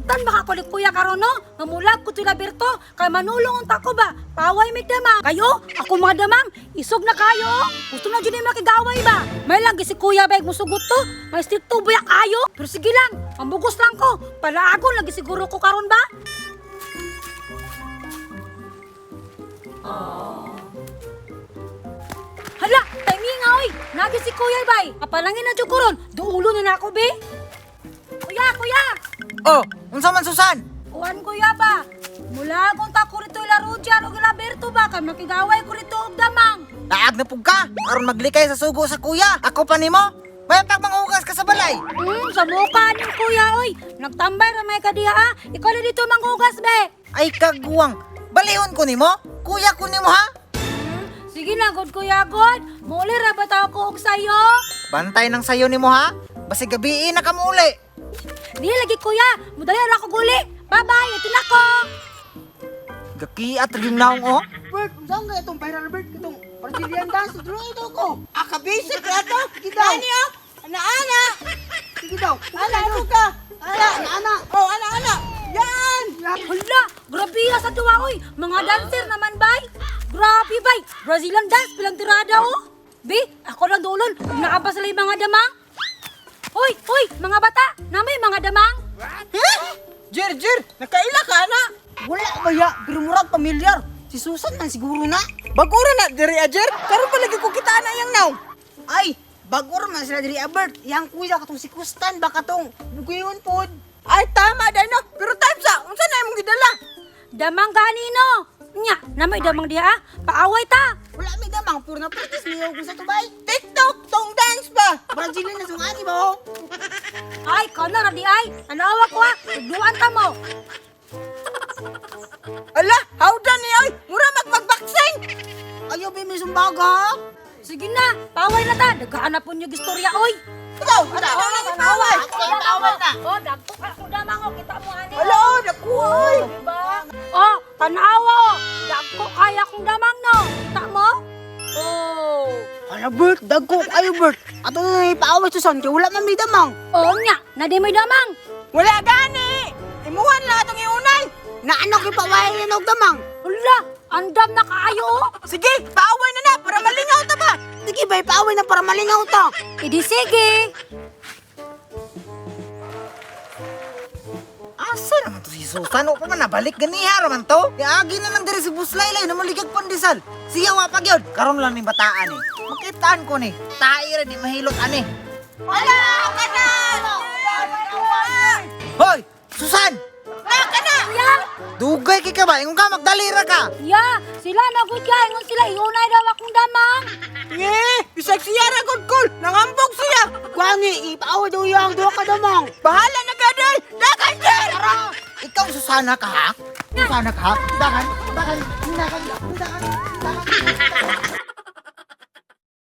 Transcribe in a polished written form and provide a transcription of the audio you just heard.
Sugtan baka ko ni kuya karon no? Mamulag ko tila Berto kay manulong unta ko ba? Paway mig damang. Kayo, ako mga damang, isog na kayo. Gusto na jud ni makigaway ba? May lang si kuya ba musugot to? May stricto buyak ayo. Pero sige lang, mambugos lang ko. Palaagon lagi siguro ko karon ba? Hala, timing nga oy. Nagi si kuya bay. Kapalangin na jud ko ron. Duulo na nako be. Kuya, kuya. Oh, unsa man, Susan? Uwan kuya ba? Mula kung ta ko rito ila Roger o ila Berto ba kay makigaway ko rito og damang. Laag na pug ka. Aron maglikay sa sugo sa kuya. Ako pa nimo. May pagmangugas ka sa balay. Sa mukha ni kuya oy. Nagtambay ra may kadiha ah. Ikaw na dito manghugas be. Ay kagwang. Balihon ko nimo. Kuya ko nimo ha. Sige na god kuya god. Muli ra ba ta ko og sayo? Bantay ng sayo nimo ha. Basig gabii na ka muli. Dili lagi kuya, mudali ra ko guli. Bye bye, ito na ko. Gakiat ra yung naong oh. Bert, unsa nga itong viral Bert itong Brazilian dance draw ito ko. Aka basic ra to. Sige daw. Ani oh. Ana ana. Sige daw. Ana ano ka? Ana ana ana. Oh, ana ana. Yan. Hala, grabe ah sa duwa oy. Mga dancer naman bay. Grabe bay. Brazilian dance bilang tirada oh. Bi, ako lang dulon. Naa ba sila yung mga damang? Hoy, hoy, mga bata, namay mga damang. Jer, Jer, nakaila ka na. Wala ba ya, pero murag pamilyar. Si Susan man siguro na. Bago ra na diri a Jer, karon pa lagi ko kita na yang naw. Ay, bago ra man sila diri a Bert. Yang kuya katong si Kustan ba katong bugayon pod. Ay tama dai no, pero time sa unsa na imong gidala? Damang ganino. Nya, namay damang diha ah. Paaway ta. Wala may damang puro na practice niyo kung sa tubay. TikTok tong dance ba? Brazilian na sungani ba oh? Ay, kana ra di ay. Tanawa ko ah. Tugduan ta mo. Ala, hawda ni oy, mura magmagboxing. Ayaw ba may sumbaga? Sige na, paaway na ta. Nagkaanap po niyo istorya oy. Ikaw, ato na lang ipaway. Paaway na. Oh, dagko ka ko damang oh. Kita mo ani. Ala, oh, nakuha oy. Diba? Oh, tanawa oh. Dagko kaya kong damang no. Kita mo? Oh. Hala Bert, dagko kayo Bert. Ato na ipaaway Susan kay wala man may damang. Oh nya, na di may damang. Wala gani. Imuhan lang atong iunay. Na ano kay paaway og damang? Hala, andam na kaayo oh. Sige, paaway na na para malingaw ta ba. Sige ba ipaaway na para malingaw ta. Idi sige. Asa naman to si Susan? O pa man nabalik ganiha ra man to. Iagi na lang diri si Buslaylay na maligag pandesal. Siya wa pa gyud. Karon lang ning bataan eh. Makitaan ko ni. Tai ra ni mahilot ani. Ala, ka na. Hoy, Susan! Na ka na. Ya, Dugay kay ka ba? Ingon ka magdali ra ka. ya, sila magud ya ingon sila iunay daw akong damang. Ye, bisag siya ra gud kol, nangambog siya. Kuani ipaaway daw yang duha ka damang. Bahala na ka day. Dagan Jer. Ikaw Susana ka ha? Susana ka ha? Dakan, dakan, dakan, dakan, dakan.